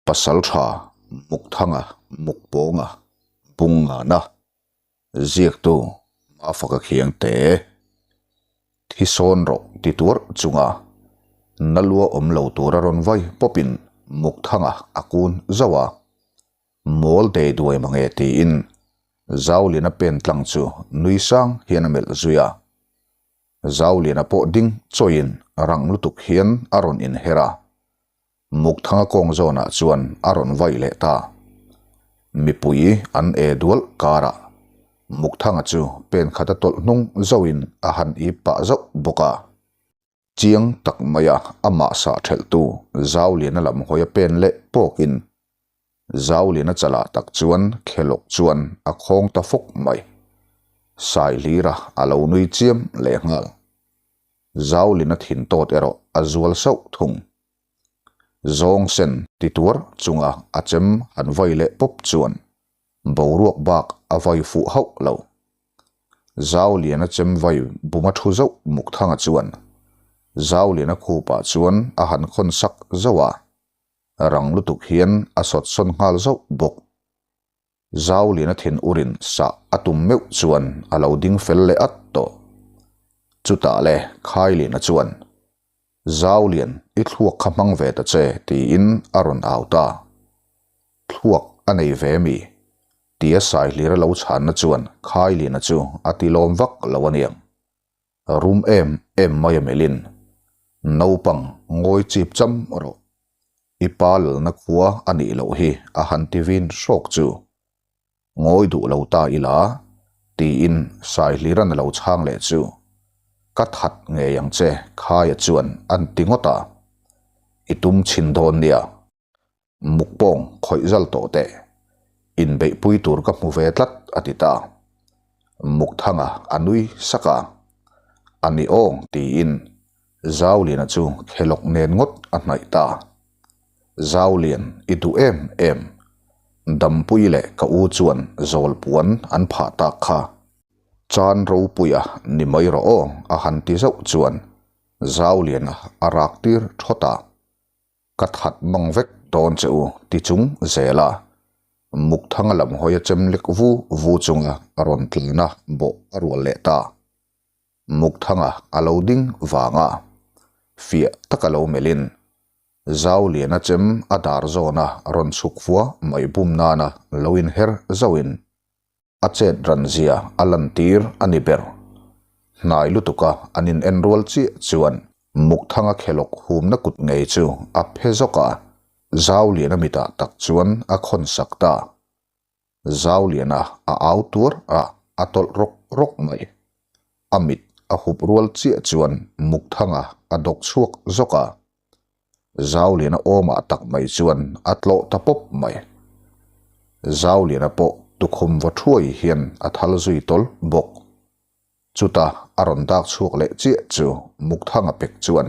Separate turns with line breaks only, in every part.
Pasaltha Mukthanga Mukpawnga Bungngana ziaktu Mafaka Khiangte thi sawn rawh ti tuar chunga nalua awm lo tura rawn vai pawpin Mukthanga a kun zauh a, Mawl dei duai mange tiin Zaulina pen tlang chu nui sang hian a melh zui a. Zauliana pawh ding chawiin rang lutuk hian a rawn inher a. Mukthanga kawng zawnah chuan a rawn vaih leh ta. Mipui an e dual karah Mukthanga chu pen khat a tawlh hnung zauhin a han ip pah zauh bawk a. Chiang tak maia amah sah thelhtu Zauliana lam hawi a pen leh pawkin Zauliana chalah tak chuan khelawk chuan a khawng ta fawk mai. Saihlira a lo nui chiam lehnghal. Zaulin a thin tawt erawh a zual sauh thung. Zawng sen ti tuar chunga a chem han vai leh pawp chuan boruak bak a vai fuh hauh lo. Zaulian a chem vai buma thu zauh Mukthanga chuan Zaulian a khupah chuan a han khawn sak zauh a, rang lutuk hian a sawt sawn nghal zauh bawk. Zauliana thin urin sah a tum meuh chuan a lo ding fel leh at tawh. Chutah le Khailiana chuan, Zaulian, i thluak kha hmang ve ta che, tiin a rawn au ta. Thluak a nei ve mi? Tia Saihlir a lo chhanna chuan Khailiana chu a ti lawm vak lo aniang. Rum em em mai a melhin, Naupang ngawi chip cham rawh. I pa lalna khua a nih loh hi a han ti vin hrawk chu. Ngawi duh lo ta ila, tiin Saihliran a lo chhang leh chu. Ka that ngei ang che Khaia chuan an ti ngawt a. I tum chhin dawn nia. Mukpawng khawih zal tawh teh. Inbeihpui tur ka hmu ve tlat a ti ta. Mukthanga a nui sak a. A ni awng tiin Zauliana chu khelawk nen ngawt a hnaih ta. Zaulian i duh em em. Dampui leh ka u chuan zawl puan an phah tak kha. Chan ropuia ni mai rawh aw a han ti zauh chuan Zauliana a rak tir thawt a. Ka that mang vek dawn che u ti chung zel a. Mukthanga lam hawi a chem lek vu vu chunga a rawn tlana bawh a rual leh ta. Mukthanga a lo ding vang a, fiah taka lo melhin Zauliana chem a dar zawna rawn chhuk fua mai bum nana lo inher zauhin a chet ran zia a lantir a ni ber. Hnai lutuka an in en rual chiah chuan Mukthanga khelawk humna kut ngei chu a phe zawk a, Zauliana mitah tak chuan a khawn sak ta. Zauliana a au tuar a, a tawlh rawk rawk mai. A mit a hup rual chiah chuan Mukthanga a dawk chhuak zawk a. Zauliana awmah tak mai chuan a tlawh ta pawp mai. Zauliana pawh tukhum va thuai hian a thal zui tawl bawk. Chuta a rawn dak chhuak leh chiah chu Mukthanga pek chuan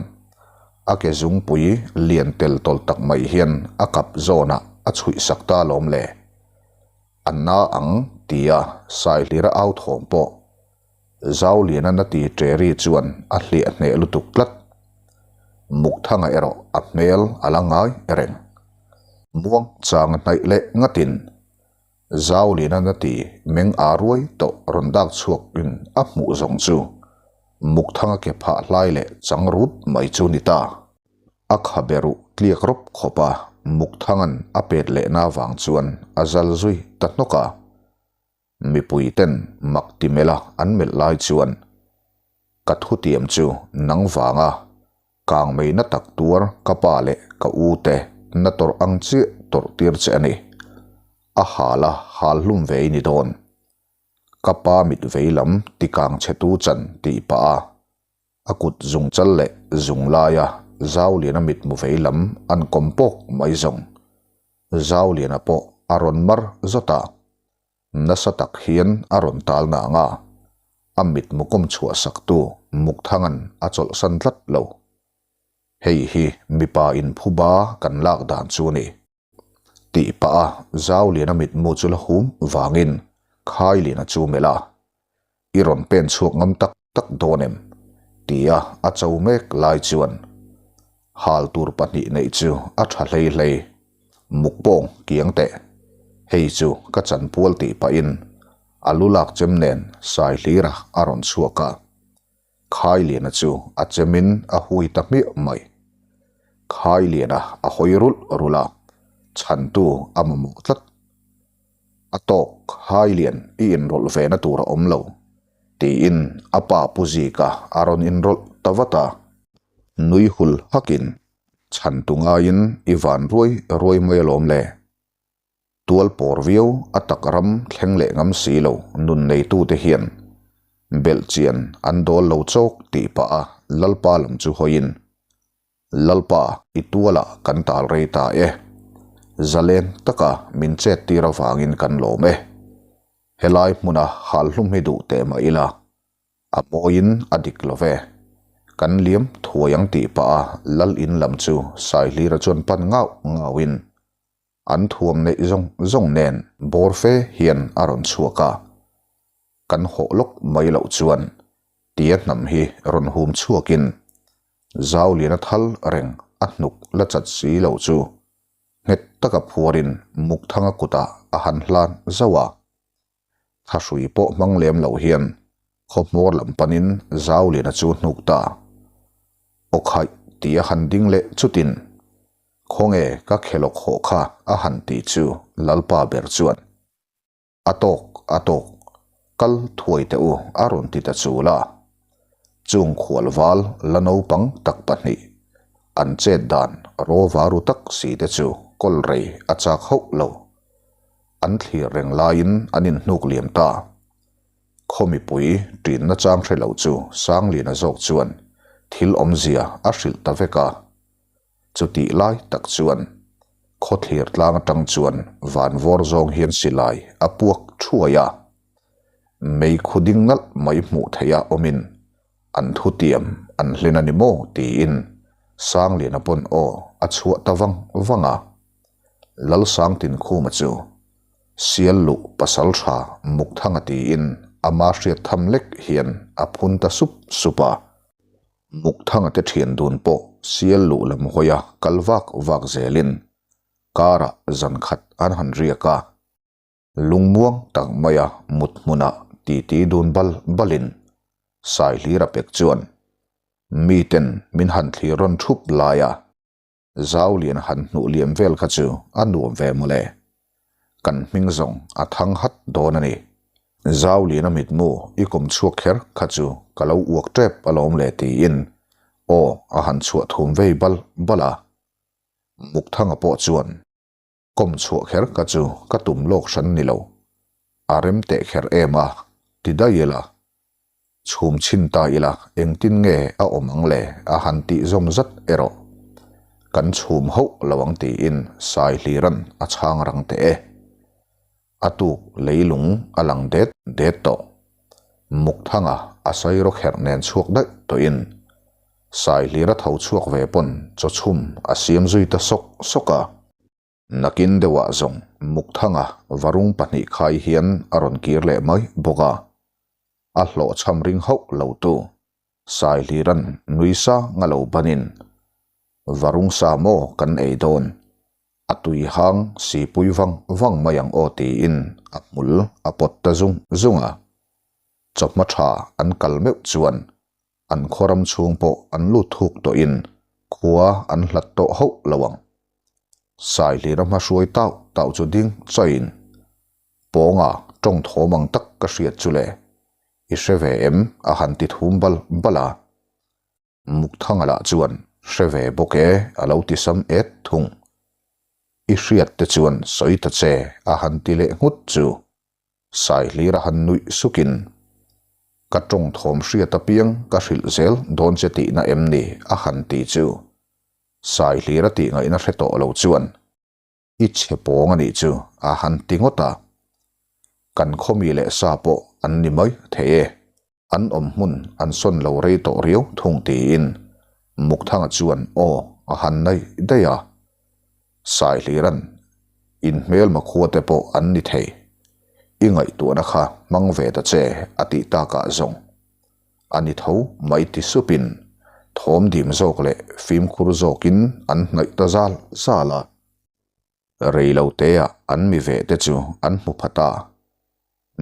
a ke zungpui lian tel tawl tak mai hian a kap zawnah a chhuih sak ta alawm le. A na ang tia Saihlira au thawm pawh Zauliana na ti ṭeri chuan a hliah hneh lutuk tlat. Mukthanga erawh a hmel a la ngai reng. Muang chang hnaih leh ngatin Zauliana na ti meng a ruai tawh rawn dak chhuak in a hmuh zawng chu Mukthanga ke phah hlai leh chang rut mai chu ni ta. A khabe ruh tliak rawp khawp a Mukthangan a pet lehna vang chuan a zal zui ta hnawk a. Mipui ten mak ti melh a an melh lai chuan ka thutiam chu nang vanga Kang mai na tak tuar ka pa leh ka u te na tawrh ang chiah tawrh tir che a ni. A hal a hal hlum ve i ni dawn. Ka pa mit vei lam ti kang che tu chan tih pah a a kut zung chal leh zung laia Zauliana mitmu vei lam an kawm pawk mai zawng. Zauliana pawh a rawn mar zawt a. Nasa tak hian a rawn tal na ang a, a mitmu kawm chhuah saktu Mukthanga'n a chawlhsan tlat lo. Hei hi mipa inphuba kan lak dan chu a ni. Tih pah a Zauliana mitmu chu la hum vangin Khailiana chu melh a, I rawn pen chhuak ngam tak tak dawn em? Tia a cho mek lai chuan hal tur pahnih neih chu a tha hlei hlei. Mukpawng kiang teh. Hei chu ka chanpual tih pahin a lu lak chem nen Saihlira a rawn chhuak a. Khailiana chu a chemin a hui ta hmiah mai. Khailiana a hawi rulh rulh a, chhantu a mamawh tlat. A tawk, Khailian i inrawlh ve na tur a awm lo, tiin a pa Pu Zika a rawn inrawlh ta vat a. Nui hul hakin, Chhantu ngaiin i van ruai ruai mai alawm le. Tual pawr viau a tak ram thleng leh ngam si lo nun neitute hian belh chian an dawl lo chawk tih pah a Lalpa lam chu hawiin, Lalpa i tualah kan tal rei ta e. Zalen taka min chet tir avangin kan lawm e. Helai hmuna hal hlum hi duh teh mah ila A mawiin a dik lo ve. Kan liam thuai ang tih pah a lal in lam chu Saihlira chuan pan ngauh ngauhin an thuam neih zawng zawng nen bawr fe hian a rawn chhuak a. Kan hawh lawk mai loh chuan tia hnam hi rawn hum chhuakin Zauliana thal reng a hnuk la chat si lo chu nghet taka phuarin Mukthanga kutah a han hlan zauh a. Thahrui pawh hmang lem lo hian khaw hmawr lam panin Zauliana chu hnuk ta. Aw khaih tih a han ding leh chutin Khawnge ka khelawk hawh kha a han tih chu Lalpa ber chuan A tawk a tawk kal thuai teh u a rawn ti ta chul a. Chung khualval la naupang tak pahnih an chet dan rawva ru tak si te chu kawl rei a chak hauh lo. An thlir reng laiin an inhnuk liam ta. Khaw mipui ṭinna chang hre lo chu Sangliana zawk chuan thil awmzia a hrilh ta vek a. Chutih lai tak chuan khaw thlir tlang atang chuan van vawr zawng hian silai a puak thuai a. Mei khu ding nalh mai hmuh theih a awmin an thutiam an hlen a ni maw tiin Sangliana pawn aw a chhuah ta vang vang a. Lalsangtinkhuma chu sial luh pasal tha Mukthanga tiin ama hriat tham lek hian a phun ta sup sup a. Mukthanga te thian dun pawh sial luh lam hawia kal vak vak zelin karah zan khat an han riak a. Lungmuang tak maia mut hmunah titi dun bal balin Saihlira pek chuan miten min han thlir rawn thup lai a. Zau lian han hnuh liam vel kha chu a nuam ve mawle. Kan hming zawng a thang hat dawn a ni. Zau liana mitmu i kawm chhuak kher kha chu ka lo uak tep alawm le tiin aw a han chhuah thum vei bal bal a. Mukthanga pawh chuan kawm chhuah kher kha chu ka tum lawk hran ni lo. A rem teh kher em a, ti daih ila. Chhum chhin ta ila engtin nge a awm ang le a han tih zawm zat erawh kan chhum hauh lo ang tiin Saihliran a chhang rang teh e. A tuk leilung a lang det det tawh. Mukthanga a sairaw kherh nen chhuak daih tawhin Saihlira tho chhuak ve pawn chaw chhum a siam zui ta sawk sawk a. Nakin deuhah zawng Mukthanga varung pahnih khai hian a rawn kir leh mai bawk a. A hlawhchham ring hauh lo tu Saihliran nui sang a lo banin, Varung sa maw kan ei dawn? A tui hang sipui vang vang mai ang aw tiin a hmul a pawt ta zung zung a. Chawhma tha an kal meuh chuan an khaw ram chhung pawh an lut thuk tawhin khua an hlat tawh hauh lo ang. Saihlira hma hruai tauh tauh chu ding chaiin pawnga tawng thawm ang tak ka hriat chu le, i hre ve em a han ti thum bal bal a. Mukthanga lah chuan hre ve bawk e a lo ti sam et thung. I hriat te chuan sawi ta che a han ti leh nghut chu Saihlira han nuih sukin, Ka tawng thawm hriat apiang ka hrilh zel dawn che tihna em ni? a han ti chu. Saihlira tih ngaihna hre tawh lo chuan, I chhe pawng a nih chu, a han ti ngawt a. Kan khawmi leh sa pawh an ni mai thei e. An awm hmun an sawn lo rei tawh riau thung tiin Mukthanga chuan aw a han nei daih a. Saihliran in hmelma khua te pawh an ni thei. I ngaihtuahna kha hmang ve ta che a tih takah zawng a ni tho mai ti supin thawm dim zawk leh fimkhur zawkin an hnaih ta zal zal a. Rei lo teah an mi ve te chu an hmu pha ta.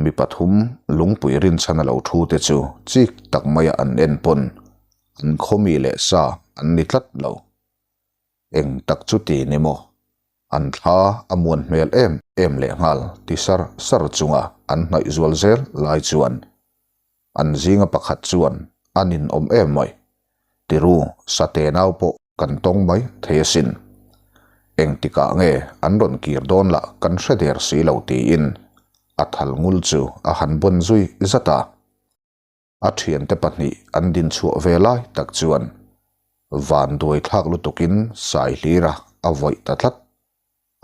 Mi pathum lungpui rinchhan a lo thu te chu chik tak maia an en pawn an khawmi leh sa an ni tlat lo. Eng tak chu ti ni maw? An thla a muan hmel em em lehnghal ti sar sar chunga an hnaih zual zel lai chuan An zinga pakhat chuan a ninawm em mai. Tiru, Sate nau pawh kan tawng mai thei asin. Engtikah nge an rawn kir dawn lah kan hre der si lo tiin a thal ngul chu a han bawn zui zat a. A thiante pahnih an din chhuah ve lai tak chuan van duai thlak lutukin sai hlira a vawih ta tlat.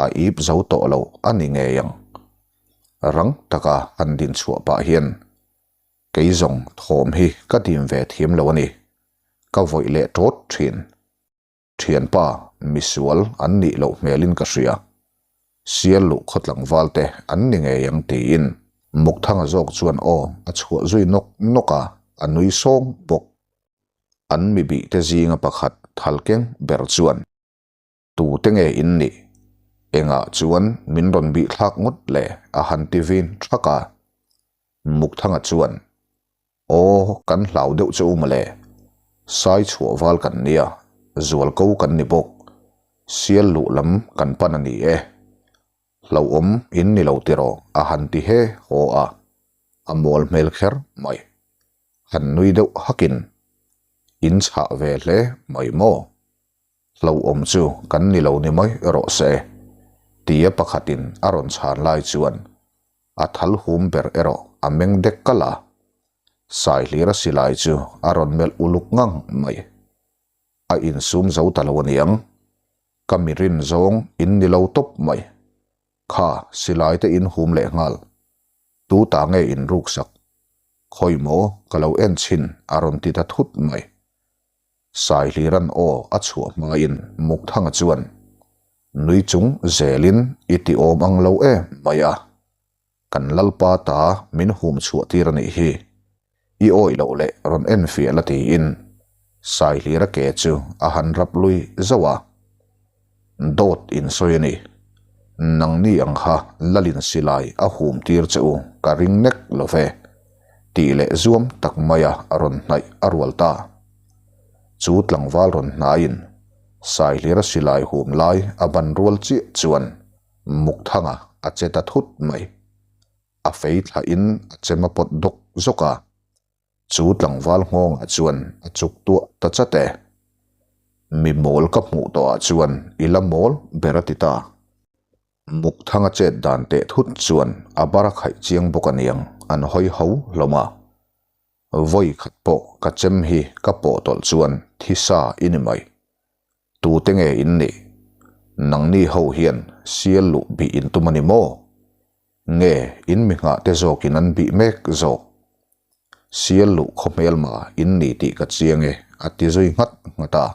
A ip zo tawh lo a ni ngei ang. Rang taka han din chhuah pah hian kei zawng thawm hi ka dim ve thiam lo a ni. Ka vawih leh tawt thin. Thianpa, misual an nih loh hmelin ka hria. Sial luh khaw tlangval te an ni ngei ang tiin Mukthanga zawk chuan aw a chhuah zui nawk nawk a, a nui sawng bawk. An mibih te zinga pakhat thalkeng ber chuan. Tute nge in nih? Engah chuan min rawn bih thlak ngawt le? a han ti vin thak a. Mukthanga chuan, Aw, kan hlau deuh che u mawle. Sai chhuah val kan nia, zual ko kan ni bawk. Sial luh lam kan pan a ni e. Hlauhawm in ni lo tiraw? a han ti he haw a. A mawl hmel kher mai. Han nui deuh hakin, In chhah ve hle mai maw? Hlauhawm chu kan ni lo ni mai rawh se, tia pakhatin a rawn chhan lai chuan a thal hum ber erawh a meng dek kalh a. Saihlira silai chu a rawn melh uluk ngang mai. A insum zo ta lo aniang, ka mi rin zawng in ni lo tawp mai. Kha silai te in hum leh nghal. Tu ta nge in ruksak? Khawi maw ka lo en chhin a rawn ti ta thut mai. Saihliran aw a chhuah hmain Mukthanga chuan, Nui chung zelin i ti awm ang lo em mai a, kan Lalpa ta min hum chhuah tir a nih hi. I awih loh leh rawn en fiah la tiin Saihlira ke chu a han rap lui zauh a. Dawt in sawi a ni. Nangni ang kha Lalin silai a hum tir che u ka ring nek lo ve, tih leh zuam tak maia rawn hnaih a rual ta. Chu tlangval rawn hnaiin Saihlira silai hum lai a ban rual chiah chuan Mukthanga a che ta thut mai. A fei thlahin a chem a pawt dawk zawk a. Chu tlangval nghawngah chuan a chuk tuah ta chat e. Mi mawl ka hmuh tawhah chuan i la mawl ber a ti ta. Mukthanga chet dan teh thut chuan a bar a khaih chiang bawk aniang an hawi ho hlawm a. Vawi khat pawh ka chem hi ka pawh tawlh chuan thisa i ni mai. Tute nge in nih? Nangni ho hian sial luh bih in tum a ni maw? Nge in mi nghah te zawkin an bih mek zawk? Sial luh khaw hmelma in ni tih ka chiang e a ti zui nghat nghat a.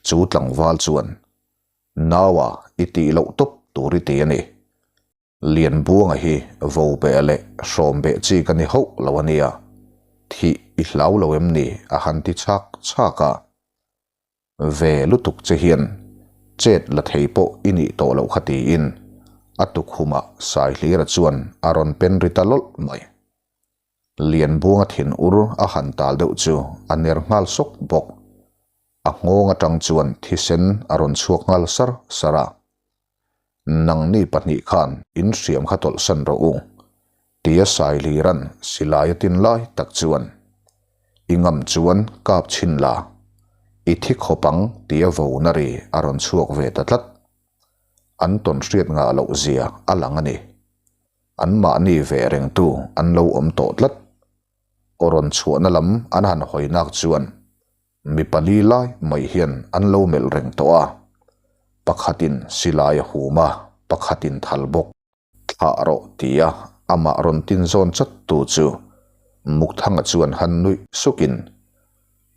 Chu tlangval chuan, Naua i tih loh tawp tur i ti a ni. Lianbuanga hi vo beh leh hrawm beh chi ka ni hauh lo a nia, thih i hlau lo em ni a han ti chhak chhak a. Ve lutuk che hian chet la thei pawh i nih tawh loh kha tiin a tukhumah Saihlira chuan a rawn pen ri ta lawlh mai. Lianbuanga thin ur a han tal deuh chu a ner nghal sawk bawk. A nghawng atang chuan thisen a rawn chhuak nghal sar sar a. Nangni pahnih khan in hriam kha tawlhsan rawh u, tia Sailira'n silai a tin lai tak chuan, I ngam chuan kap chhin la, i thi khawp ang tia vona ri a rawn chhuak ve ta tlat. An tawn hriat ngah loh zia a lang a ni. Anmahni ve rengtu an lo awm tawh tlat. Aw rawn chhuahna lam an han hawi nak chuan Mi pali lai mai hian an lo melh reng tawh a, pakhatin silai a hum a, pakhatin thal bawk. Thlah rawh tia amah rawn tin zawn chat tu chu Mukthanga chuan han nuih sukin,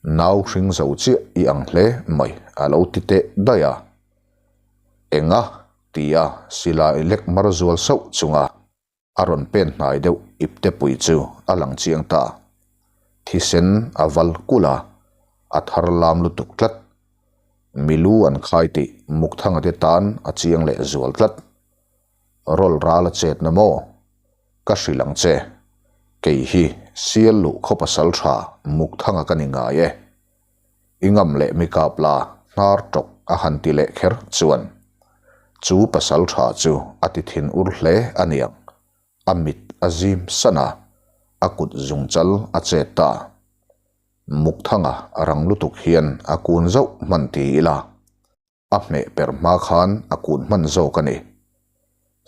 Nau hring zo chiah i ang hle mai a lo ti teh daih a. Enga? tia silai lek mar zual sauh chunga A rawn pen hnai deuh ipte pui chu a lang chiang ta. Thisen a val kulh a, a thar lam lutuk tlat. Milu an khai tih Mukthanga te tan a chiang leh zual tlat. Rawl ral a chet na maw? Ka hrilh ang che. Kei hi sial luh khaw pasal tha Mukthanga ka ni ngai e. I ngam leh mi kap la hnar tawk a han ti leh kher chuan chu pasal tha chu a ti thin ur hle a niang. A mit a zim san a, a kut zungchal a chet ta. Mukthanga rang lutuk hian a kun zauh hman ti ila. A hmeh per hma khan a kun hman zawk a ni.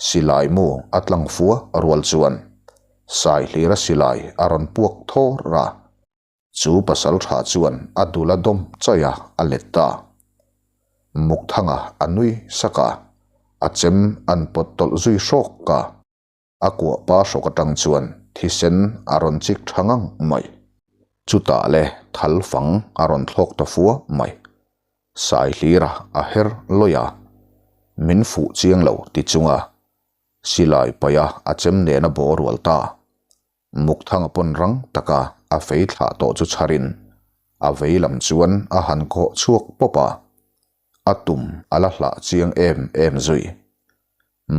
Silai mu a tlang fua rual chuan Saihlira silai a rawn puak thawr a. Chu pasal tha chuan a dul a dawm chaih a, a let ta. Mukthanga a nui sak a, a chem an pawt tawlh zui hrawk a. A kuah pa hrawk atang chuan thisen a rawn chik tha ngang mai. Chutah le thal fang a rawn thlawk ta fua mai. Saihlira a her lawih a, min fuh chiang lo ti chunga silai paih a a chem nena baw rual ta. Mukthanga pawn rang taka a fei thlah tawh chu chharin a vei lam chuan a han khawh chhuak pawp a, a tum a la hlah chiang em em zui.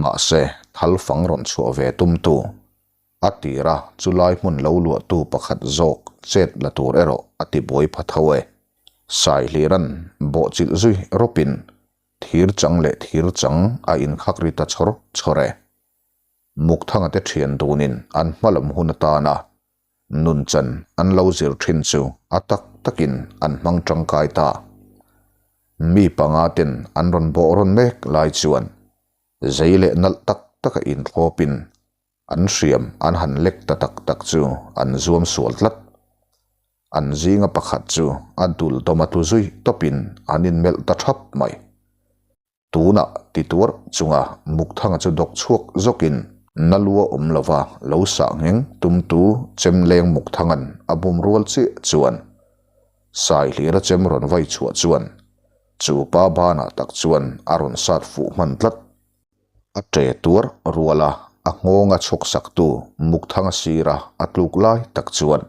Mahse, thal fang rawn chhuah ve tumtu, a tira chulai hmun lo luahtu pakhat zawk chet la tur erawh a ti buai pha tho e. Saihliran bawhchilh zui rawpin thir chang leh thir chang a inkhak ri ta chawr chawr e. Mukthanga te thian dunin an hmalam hun atana nunchan an lo zir thin chu a tak takin an hmang tangkai ta. Mi panga ten an rawn bawh rawn mek lai chuan zei leh nalh tak taka inthlawpin an hriam an han lek ta tak tak chu an zuam sual tlat. An zinga pakhat chu a dul dawm a tlu zui tawpin an inmelh ta thap mai. Tunah ti tuar chunga Mukthanga chu dawk chhuak zawkin na lua awm lova lo sah ngheng tumtu Chemleng Mukthanga'n a bum rual chiah chuan Saihlira chem rawn vai chhuah chuan chu pa banah tak chuan a rawn sat fuh hman tlat. A ṭe tuar ruala a nghawnga chhawk saktu Mukthanga sira a tluk lai tak chuan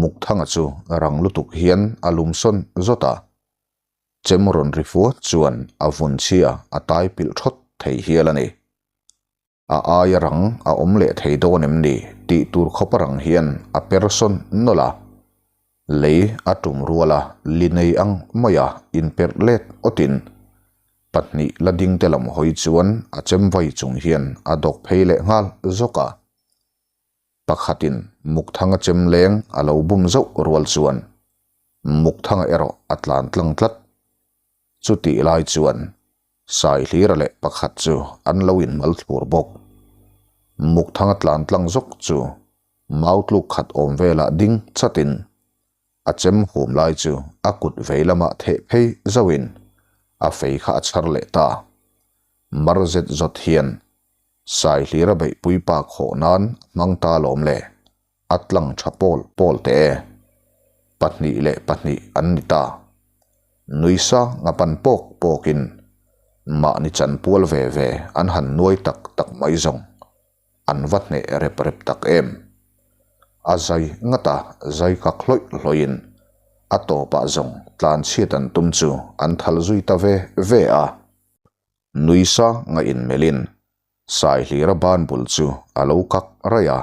Mukthanga chu rang lutuk hian a lum sawn zawt a, chem rawn ri fuat chuan a vun chhia a tai pilh thawt thei hial a ni. A aia rang a awm leh thei dawn em ni tih tur khawpa rang hian a per sawn nawlh a, lei a tum rual a li nei ang maia inperh let awtin pahnih la ding te lam hawi chuan a chem vai chung hian a dawk phei leh nghal zawk a. Pakhatin Mukthanga chem leng a lo bum zauh rual chuan Mukthanga erawh a tlan tlang tlat. Chutih lai chuan Saihlira leh pakhat chu an lo inmal thlur bawk. Mukthanga tlan tlang zawk chu mau tluk khat awm velah ding chatin a chem hum lai chu a kut vei lamah theh phei zauhin a fei kha a chhar leh ta. Mar zet zawt hian Saihlira beihpui pa khawh nan hmang ta lawm le, a tlang tha pawl pawl teh e. 2 leh 2 an ni ta. Nuisa ngapan pawk pawkin mahni chanpual ve ve an han nuai tak tak mai zawng. An va hneh rep rep tak em. A zai ngata zai kak hlawih hlawhin a tawpah zawng tlanchhiat an tum chu an thal zui ta ve ve a. Nuisa ngaih inmelhin Saihlira ban bul chu a lo kak raih a,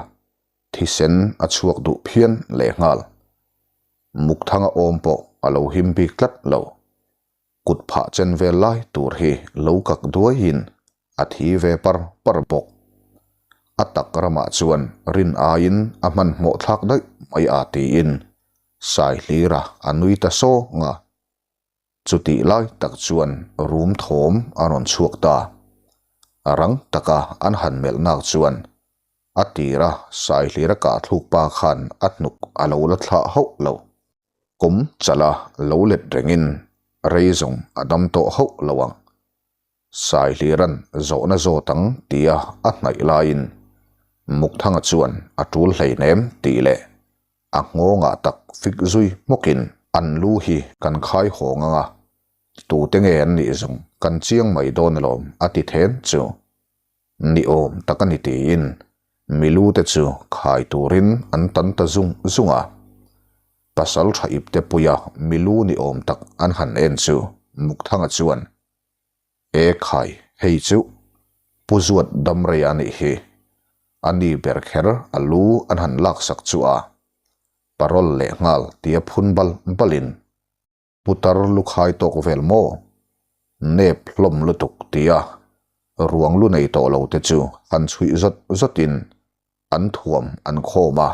thisen a chhuak duh phian lehnghal. Mukthanga awm pawh a lo him bik tlat lo. Kut phah chen vel lai tur hi lo kak duaiin a thi ve par par bawk. A tak ramah chuan rin aiin a hmanhmawh thlak daih mai a tiin Saihlira a nui ta sawng a. Chutih lai tak chuan rum thawm a rawn chhuak ta. A rang taka an han melh nak chuan a tira Saihlira kah thluk pa khan a hnuk a lo la thlah hauh lo. Kum chala lo let rengin rei zawng a dam tawh hauh lo ang. Saihliran zawhna zawt ang tia a hnaih laiin Mukthanga chuan a tul hleinem tih leh a nghawngah tak fik zui hmawkin an lu hi kan khai hawng ang a, tute nge an nih zawng kan chiang mai dawn alawm a ti then chu. Ni awm tak a ni tiin mi lu te chu khai turin an tan ta zung zung a. Pasal tha ipte puia mi lu ni awm tak an han en chu. Mukthanga chuan, E khai, hei chu Pu Zuat Damrei a nih hi. A ni ber kher a lu an han laksak chu a parol lehnghal tia phun bal balin Putar lukhai tawk vel maw? Nep hlawm lutuk tia ruang lu nei tawh lo te chu han chhuih zawt zawtin an thuam an khawm a,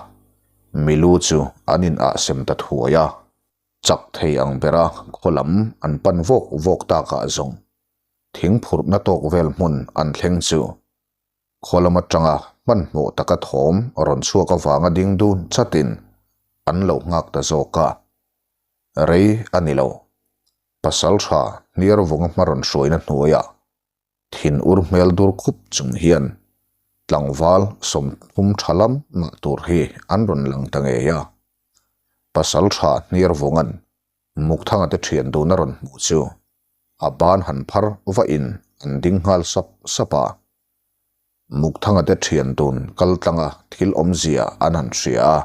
milu chu an in ah sem ta thuai a, chak thei ang bera khaw lam an pan vawk vawk takah zawng thing phurhna tawk vel hmun an thleng chu khaw lam atanga hmanhmawh taka thawm rawn chhuak avanga ding dun chatin an lo nghak ta zawk a. Rei a ni lo. Pasal tha hniar vawng a hma rawn hruaina hnuaiah thin ur hmel dur khup chung hian tlangval 30 tha lam mah tur hi an rawn lang ta ngei a. Pasal tha hniar vawnga'n Mukthanga te thian dun a rawn hmuh chu a ban han phar vahin an ding nghal sap sap a. Mukthanga te thian dun kal tlanga thil awmzia an han hria a,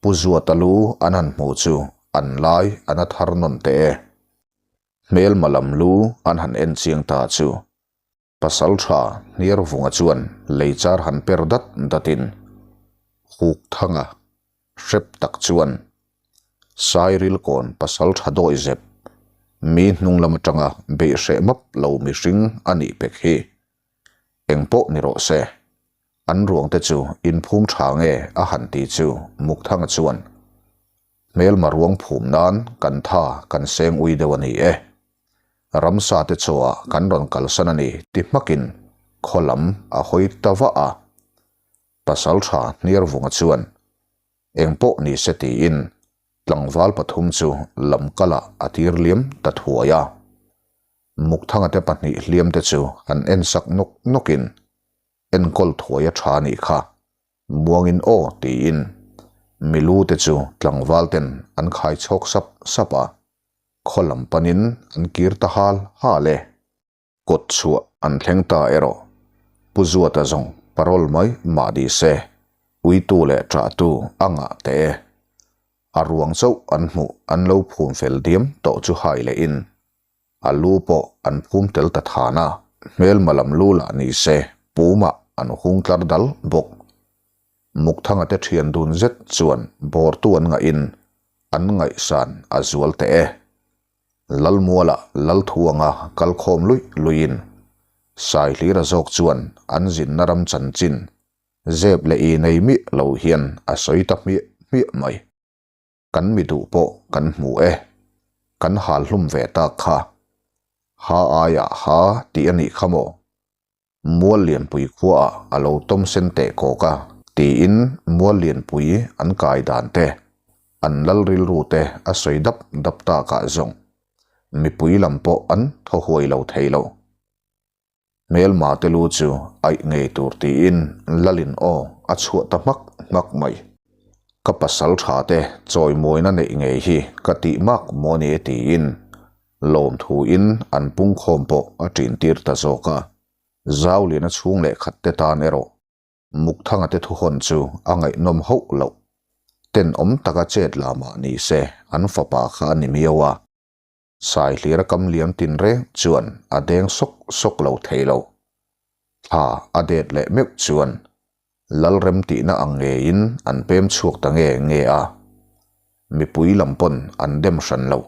Pu Zuata lu an han hmu chu an lai an a thar nawn teh e. Hmelma lam lu an han en chiang ta chu Pasaltha Hniarvunga chuan lei char han per dat datin Hukthanga hrep tak chuan Sairilkawn Pasaltha dawi zep mi hnung lam atanga beih hreh map lo mihring a nih pek hi eng pawh ni rawh se. An ruang te chu inphum tha nge a han ti chu Mukthanga chuan hmelma ruang phum nan kan tha kan seng ui deuh a ni e. Ramsa te chawah kan rawn kalsan a ni ti hmakin khaw lam a hawi ta vah a. Pasaltha Hniarvunga chuan eng pawh ni se tiin tlangval pathum chu lam kalah a tir liam ta thuai a. Mukthanga te pahnih hliam te chu an en sak nawk nawkin enkawl thuai a tha nih kha, muangin aw tiin milu te chu tlangval ten an khai chhawk sap sap a, khaw lam panin an kir ta hal hal e. Kawt chhuah an thleng ta erawh Pu Zuata zawng parole mai mah ni se, uitu leh ṭahtu a ngah teh e. A ruang chauh an hmuh an lo phum fel diam tawh chu hai lehin a lu pawh an phum tel ta than a, hmelma lam lu lah ni se pumah an hung tlar dal bawk. Mukthanga te thian dun zet chuan bawrtu an ngahin an ngaihsan a zual teh e. Lalmuala Lalthuanga kalkhawm luih luihin Saihlira zawk chuan an zinna ram chanchin zep leh i nei miah lo hian a sawi ta hmiah hmiah mai. Kan mi duh pawh kan hmu e. Kan hal hlum ve tak kha. Ha aiah ha tih a nih kha maw? Mual Lianpui khuaah a lo tawm sen teh kawk a tiin Mual Lianpui an kai dan te, an lal rilru te a sawi dap dap takah zawng mipui lam pawh an thaw huai lo thei lo. Hmelma te lu chu aih ngei tur tiin Lalin aw a chhuah ta hmak hmak mai. Ka pasal tha te chawimawina neih ngei hi ka tih mak maw ni tiin lawmthu in an pungkhawm pawh a ṭin tir ta zawk a. Zauliana chhung leh khat te tan erawh Mukthanga te thuhawn chu a ngaihnawm hauh loh. Tenawm taka chet la mah ni se an fapa kha a ni miau a. Saihlira kam liam tin reng chuan a deng sawk sawk lo thei lo. Thla a det leh meuh chuan Lalrem tihna ang ngeiin an pem chhuak ta nge nge a. Mipui lam pawn an dem hran lo.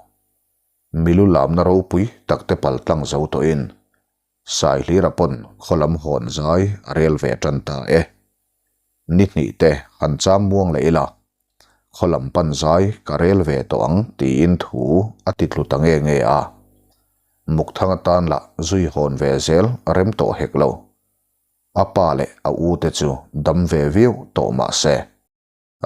Milu lamna ropui tak te pal tlang zo tawhin Saihlira pawn khaw lam hawn zai a rel ve tan ta e. Ni hnih te han cham muang leh ila, khaw lam pan zai ka rel ve tawh ang tiin thu a ti tlu ta nge nge a. Mukthang atan lah zui hawn ve zel rem tawh hek lo. A pa leh a u te chu dam ve viau tawh mah se.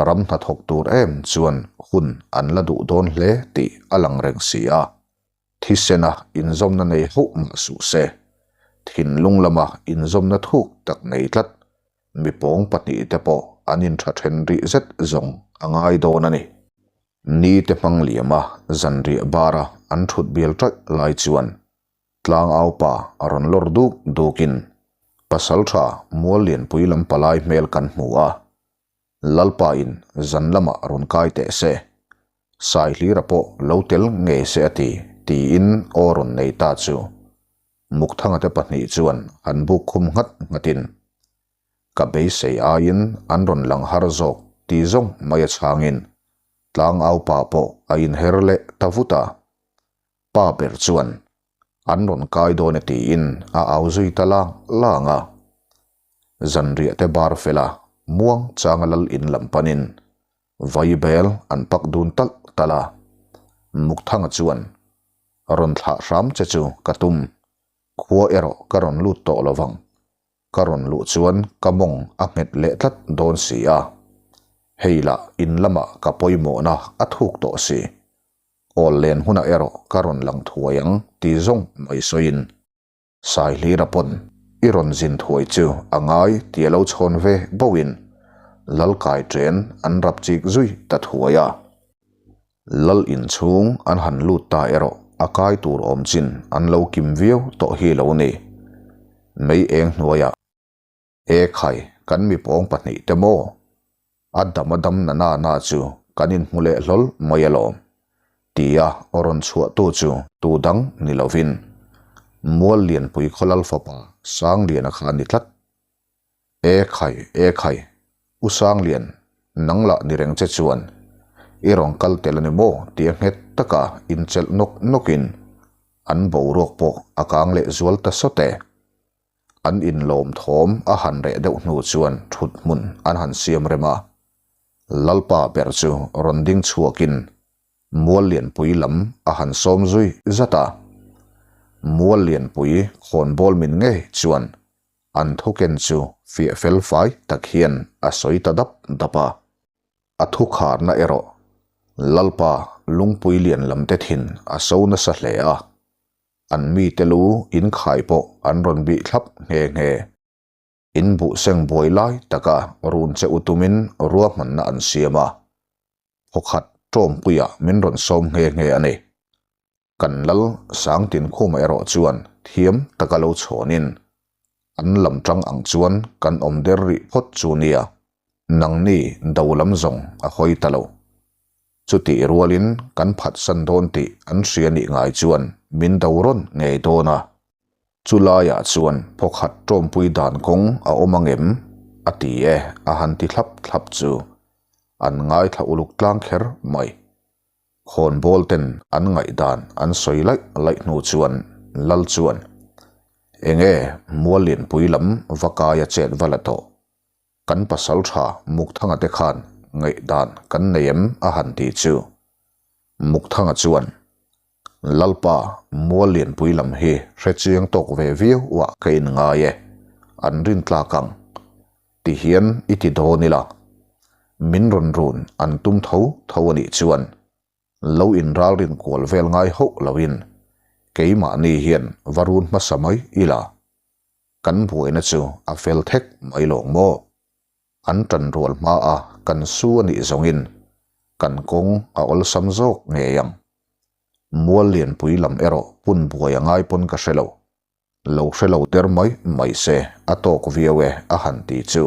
Ram hnathawk tur em chuan hun an la duh dawn hle tih a lang reng si a, thisena inzawmna nei hauh mah suh se, thinlung lama inzawmna thuk tak nei tlat mipawng pahnihte pawh an intha then rih zet zawng a ngai dawn a ni. Ni te hmang liama zanriah bara an thut bial ṭaih lai chuan Tlangaupa a rawn lawr duk dukin Pasalṭha Muallianpui lam palai hmel kan hmu a, Lalpa in zan lamah rawn kai teh se, Saihlira pawh lo tel ngei se a ti, tiin aw rawn nei ta chu Mukthanga te pahnih chuan an buk khum nghat nghatin ka beisei aiin an rawn lang har zawk ti zawng mai a chhangin tlangau pa pawh a inher leh ta vut a. Pa ber chuan an rawn kai dawn e tiin a au zui ta lang lang a. Zanriah te bar fela muang changa lal in lam panin vaibel an pak dun talh talh a. Mukthanga chuan rawn thlah hram che chu ka tum, khua erawh ka rawn lut tawh lo vang. Ka rawn luh chuan ka mawng a nghet leh tlat dawn si a. Hei lah in lamah ka pawimawhna a thuk tawh si. Awl len hunah erawh ka rawn lang thuai ang ti zawng mai sawiin Saihlira pawn i rawn zin thuai chu a ngai ti a lo chhawn ve bohin Lalkai chen an rap chik zui ta thuai a. Lal inchhung an han lut ta erawh a kai tur awm chin an lo kim viau tawh hi lo ni. Mei eng hnuaiah. E khai, kan mi pawng pahnihte maw? A dam a dam na na na chu kan inhmu leh hlawl mai alawm, tia aw rawn chhuahtu chu tu dang ni lovin Mual Lianpui Khawlal fapa Sangliana kha a ni tlat. E khai, e khai, U Sanglian, nang lah ni reng che chuan i rawn kal tel a ni maw? tia nghet taka inchelh nawk nawkin an boruak pawh a kang leh zual ta sawt e. An inlawm thawm a han reh deuh hnu chuan thut hmun an han siam rem a. Lalpa ber chu rawn ding chhuakin Mual Lianpui lam a han sawm zui zat a. Mual Lianpui khawnbawl min ngei chuan an thuken chu fiah fel fai tak hian a sawi ta dap dap a. A thukharna erawh Lalpa lungpui lian lam te thin a so nasa hle a. An mite lu in khai pawh an rawn bih thlap nghe nghe. In buh seng buai lai taka run che u tumin ruahmanna an siam a, phawkhat tawmpuiah min rawn sawm nghe nghe a ni. Kan lal Sangtinkhuma erawh chuan thiam taka lo chhawnin an lam tang ang chuan kan awm der rih phawt chu nia, nangni do lam zawng a hawi ta lo. Chutih rualin kan phatsan dawn tih an hria nih ngai chuan min do rawn ngei dawn a. Chu laiah chuan phawkhat tawmpui dan kawng a awm ang em? a ti e a han ti thlap thlap chu an ngaithla uluk tlang kher mai. Khawnbawl ten an ngaihdan an sawi laih laih hnu chuan Lal chuan, Enge Muallianpui lam va kaia chet va la tawh? Kan pasal tha Mukthanga te khan ngaihdan kan nei em a han ti chu. Mukthanga chuan, Lalpa, mual lianpui lam hi hre chiang tawk ve viau ah ka inngai e, an rin tlak ang. Ti hian i ti dawn ila. Min rawn run an tum tho tho a nih chuan lo inralrin kual vel ngai hauh loin keimahni hian va run hmasa mai ila. Kan buaina chu a fel thek mai lawng maw? An tan rual hma a kan su a nih zawngin kan kawng a awlsam zawk ngei ang. Mual lianpui lam erawh pun buai a ngai pawn ka hre lo. Lo hre lo ter mai mai se a tawk viau e a han ti chu.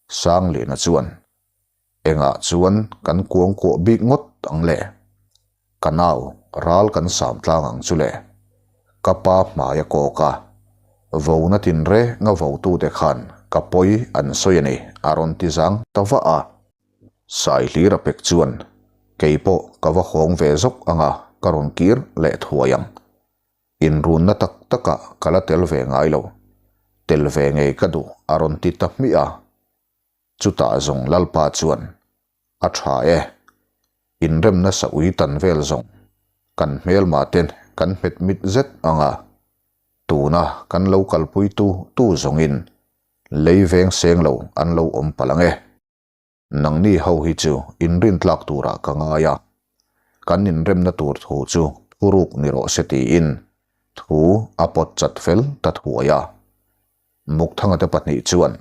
Sangliana chuan Engah chuan kan kuang kuah bik ngawt ang le? Ka nau, ral kan sam tlang ang chu le. Ka pa hmai a kawk a, Vona tinreng a votute khan ka pawi an sawi a ni, a rawn ti zang ta vah a. Saihlira pek chuan, Kei pawh ka va hawng ve zawk ang a, ka rawn kir leh thuai ang. Inrunna tak takah ka la tel ve ngai lo. Tel ve ngei ka duh, a rawn ti ta hmiah a. Chutah zawng Lalpa chuan, A tha e, inremna sa ui tan vel zawng kan hmelma ten kan hmet mit zet ang a, tuna kan lo kalpui tu tu zawngin lei veng seng lo an lo awm palh ang e. Nangni ho hi chu inrintlak turah ka ngai a, kan inremna tur thu chu thuruk ni rawh se tiin thu a pawt chat fel ta thuai a. Mukthanga te pahnih chuan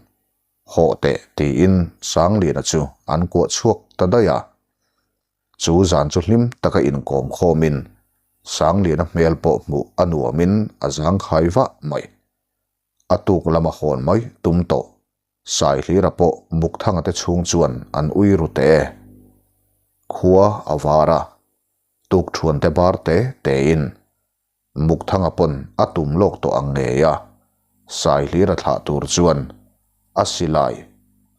Hawh teh tiin Sangliana chu an kuah chhuak ta daih a. Chu zan chu hlim taka inkawm khawmin Sangliana hmel pawh hmuh a nuamin a zangkhai vah mai. A tuk lama hawn mai tum tawh Saihlira pawh Mukthanga te chhung chuan an ui ru teh e. Khua a var a. Tukṭhuan te bar te tein Mukthanga pawn a tum lawk tawh ang ngei a, Saihlira thlah tur chuan a silai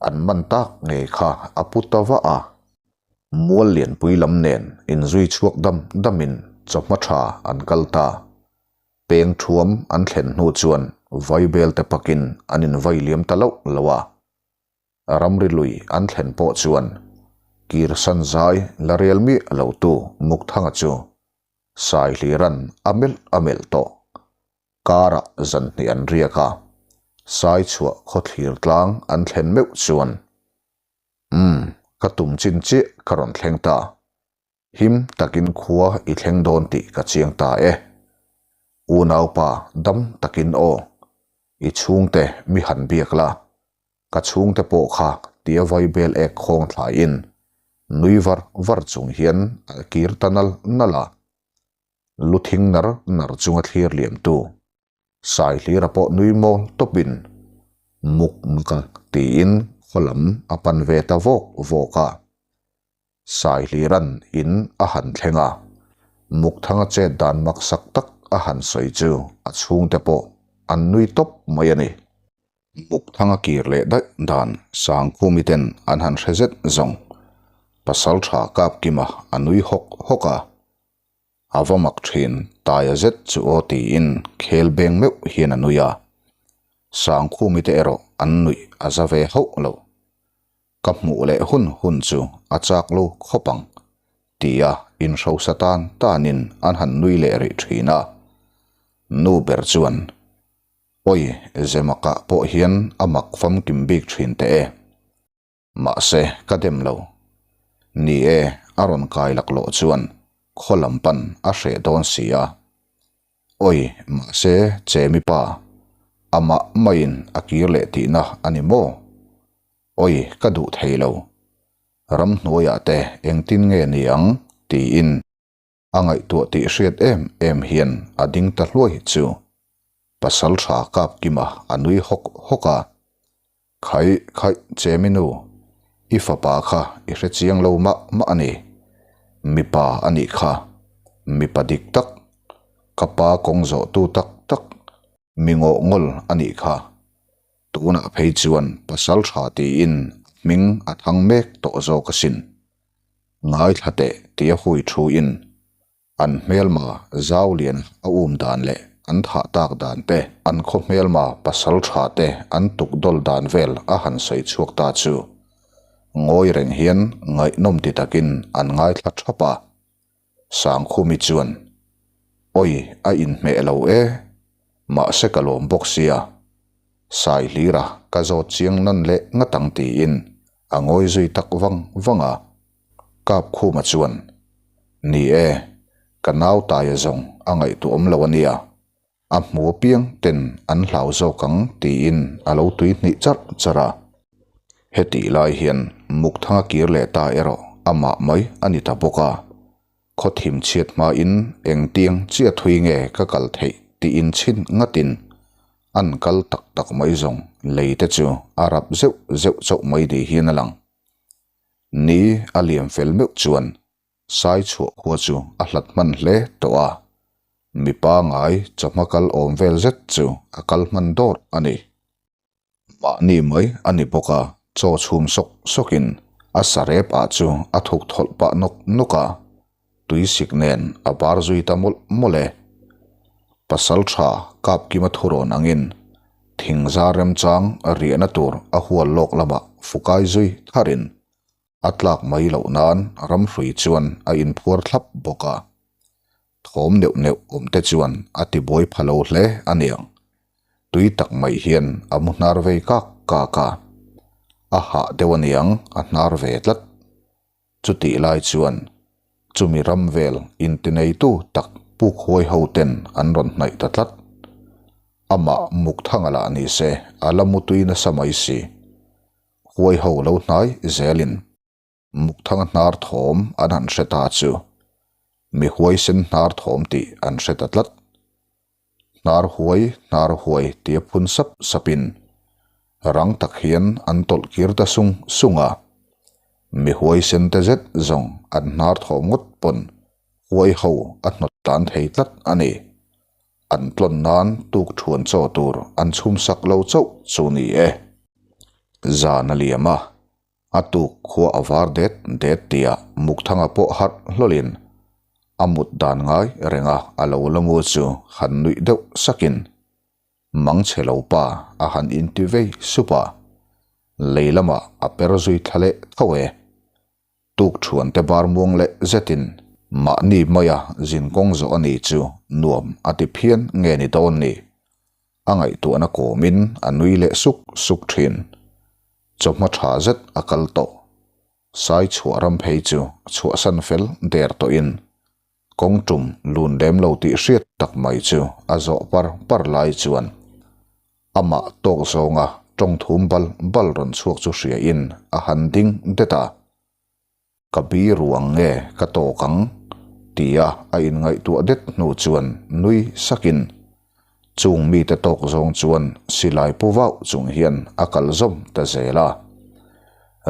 an man tak ngei kha a pu ta vah a. Mual lianpui lam nen inzui chhuak dam damin chawhma tha an kal ta. Peng thuam an thlen hnu chuan vaibel te pakin an invai liam ta loh loh a. Ramri lui an thlen pawh chuan Kirsan zai la rel miah lo tu Mukthanga chu Saihlira'n a melh a melh tawh. Karah zan hnih an riak a, Saichhuah khawthlir tlang an thlen meuh chuan Umm, ka tum chin chiah ka rawn thleng ta. Him takin khua i thleng dawn tih ka chiang ta e. Unaupa dam takin aw, i chhungte mi han biak la, ka chhungte pawh kha tia vaibel ek khawng thlaiin nui var var chung hian a kir ta nal nal a. Lu thing nar nar chunga thlir liamtu Saihlira pawh nui mawl tawpin muk maka tiin khaw lam a pan ve ta vawk vawk a. Saihlira'n in a han thleng a, Mukthanga chet dan maksak tak a han sawi chu a chhungte pawh an nui tawp mai a ni. Mukthanga kir leh daih dan Sangkhumi ten an han hre zet zawng. Pasaltha Kapkima a nui hawk hawk a. A va mak thin, Taia zet chu aw tiin khel beng meuh hian a nui a. Sangkhumi te erawh an nuih a za ve hauh lo. Ka hmuh leh hun hun chu a chak lo khawp ang tia inhrosa tan tanin an han nui leh rih thin a. Nu ber chuan, Awi, Zemakah pawh hian a mak famkim bik thin teh e. Mahse, ka dem lo. Ni e, a rawn kai laklawh chuan khaw lam pan a hreh dawn si a. Awi, mahse, Chemi pa, amah maiin a kir leh tihna a ni maw? Awi, ka duh thei lo. Ramhnuaiah te engtin nge ni ang? tiin A ngaihtuah tih hriat em em hian a ding ta hluai chu pasal tha kap kima a nui hawk hawk a, Khaih khaih Chemi nu, i fapa kha i hre chiang lo mah mah a ni. Mipa a nih kha, mipa dik tak, ka pa kawng zawhtu tak tak, mi ngawh ngawl a nih kha. Tunah phei chuan pasal tha tiin hming a thang mek tawh zawk asin. Ngaithla teh tia hui thu in an hmelma zau lian a um dan leh an thah tak dan te, an khaw hmelma pasal tha te an tuk dawl dan vel a han sawi chhuak ta chu ngawi reng hian ngaihnawm ti takin an ngaithla thap a. Sangkhumi chuan, Awi a inhmeh lo e, mahse ka lawm bawk sia, Saihlira ka zawt chiang nawn leh ngat ang tiin a ngawi zui tak vang vang a. Kapkhuma chuan, Ni e, ka nau taia zawng a ngaihtuahawm lo a nia, a hmu apiang ten an hlau zawk ang tiin a lo tui hnih charh charh a. Hetih lai hian Mukthanga kir leh ta erawh amah mai a ni ta bawk a. Khaw thim chhiat hmain engtiang chiah thui nge ka kal theih tiin chhin ngatin an kal tak tak mai zawng lei te chu a rap zeuh zeuh chauh mai ni hian a lang. Ni a liam fel meuh chuan sai chhuah khua chu a hlat hman hle tawh a, mipa ngai chawhma kal awm vel zet chu a kal hman dawrh a ni. Mahni mai a ni bawk a, chaw chhum sawk sawkin a sarep ah chu a thuk thawlh pah nawk nawk a, tuisik nen a bar zui ta mawlh mawlh e. Pasal tha Kapkima thurawn angin thingzar remchang riahna tur a hual lawk lamah fukai zui tharin A tlak mai loh nan ramhrui chuan a inphuar thlap bawk a. Thawm neuh neuh awm te chuan a ti buai pha lo hle a niang. Tui tak mai hian a mu hnar vei kak kak a. A hah deuh a niang a hnar ve tlat. Chutih lai chuan chumi ram vel intineitu tak puk huai ho ten an rawn hnaih ta tlat. Amah Mukthanga lah ni se a la mu tui nasa mai si. Huai ho lo hnai zelin Mukthanga hnar thawm an han hre ta chu mi huaisen hnar thawm tih an hre ta tlat. Hnar huai, hnar huai tia phun sap sapin rang tak hian an tawlh kir ta sung sung a. Mi huaisen te zet zawng an hnar thawm ngawt pawn. Uai ho a hnawt tlan thei tlat a ni. An tlawn nan tuk thuan chaw tur an chhum sak lo chauh chu ni e. Zan a liam a, a tuk khua a var det det tia Mukthanga pawh harh hlawlin a mut dan ngai renga a lo la mu chu han nuih deuh sakin Mangchhe lo pa a han inti vei sup a, lei lamah a per zui thla leh tho e. Tuk thuan te bar muang leh zetin mahni maia zin kawng zawh a ni chu nuam a ti phian nge ni dawn ni? A ngaihtuahna kawmin a nui leh suk suk thin. Chawhma tha zet a kal tawh. Sai chhuah ram phei chu chhuahsan fel der tawhin kawng tum lun lem lo tih hriat tak mai chu a zawh par par lai chuan amah tawk zawnga tawng thum bal bal rawn chhuak chu hriain a han ding det a. Ka bi ruang nge ka tawk ang? tia a inngaihtuah det hnu chuan nui sakin chung mite tawk zawng chuan silai pu vauh chung hian a kal zawm ta zel a.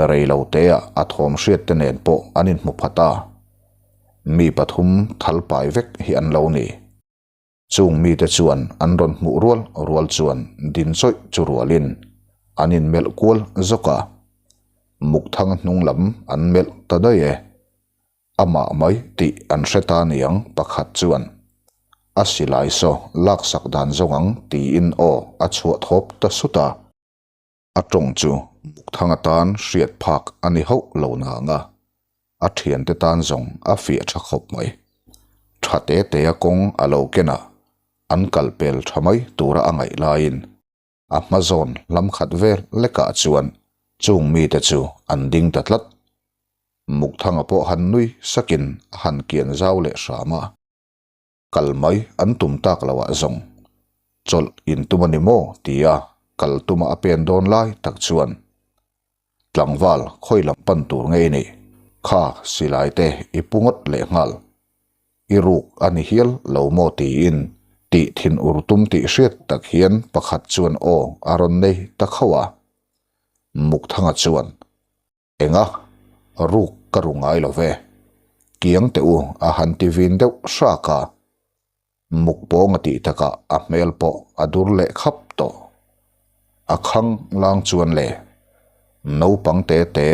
Reiloteah a thawm hriat te nen pawh an inhmu phat a. Mi pathum thal pai vek hi an lo ni. Chung mite chuan an rawn hmuh rual rual chuan din chawih chu rualin an inmelh kual zawk a. Mukthang hnung lam an melh ta daih e. Amah mai tih an hre ta niang pakhat chuan a silai saw laksak dan zawng ang tiin aw a chhuah thawp ta sut a. A tawng chu Mukthang atan hriat phak a ni hauh lo nang a, a thiante tan zawng a fiah tha khawp mai. Tha te te a kawng a lo ken a, an kal pel tha mai tura a ngaih laiin a hma zawn lam khat vel lekah chuan chung mite chu an ding ta tlat. Mukthanga pawh han nui sakin a han kian zau leh hram a. Kal mai an tum tak lo ah zawng chawlh in tum a ni maw tia kal tuma a pen dawn lai tak chuan tlangval khawi lam pan tur ngei ni kha silai te i pu ngawt leh nghal i ruk a ni hial lo maw tiin tih thin ur tum tih hriat tak hian pakhat chuan aw a rawn nei ta khauh a Mukthanga chuan Enga? Ruk ka ru ngai lo ve. Kiang teh u a han ti vin deuh hrak a. Muk pawng a tih takah a hmel pawh a dur leh khap tawh. A khang lang chuan le. Naupang te te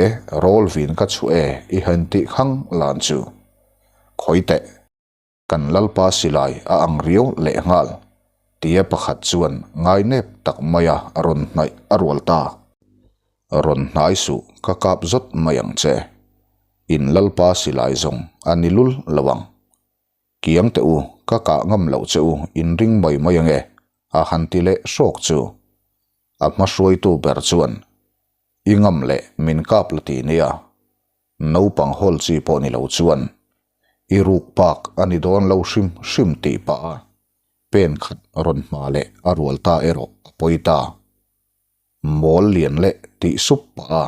rawl vin ka chhuah e i han tih khang lan chu. Khawi teh. Kan Lalpa silai a ang riau leh nghal, tia pakhat chuan ngainep tak maia rawn hnaih a rual ta. Rawn hnai suh, ka kap zawt mai ang che. In Lalpa silai zawng a ni lul lo ang. Kiang teh u, ka kah ngam loh che u, in ring mai mai ange, a han ti leh hrawk chu. A hmahruaitu ber chuan, I ngam leh min kap la ti nia, Naupang hawl chi pawh ni lo chuan i ruk pak a ni dawn lo hrim hrim tih pah a pen khat rawn hma leh a rual ta erawh a pawi ta. Mawl lian leh tih sup pah a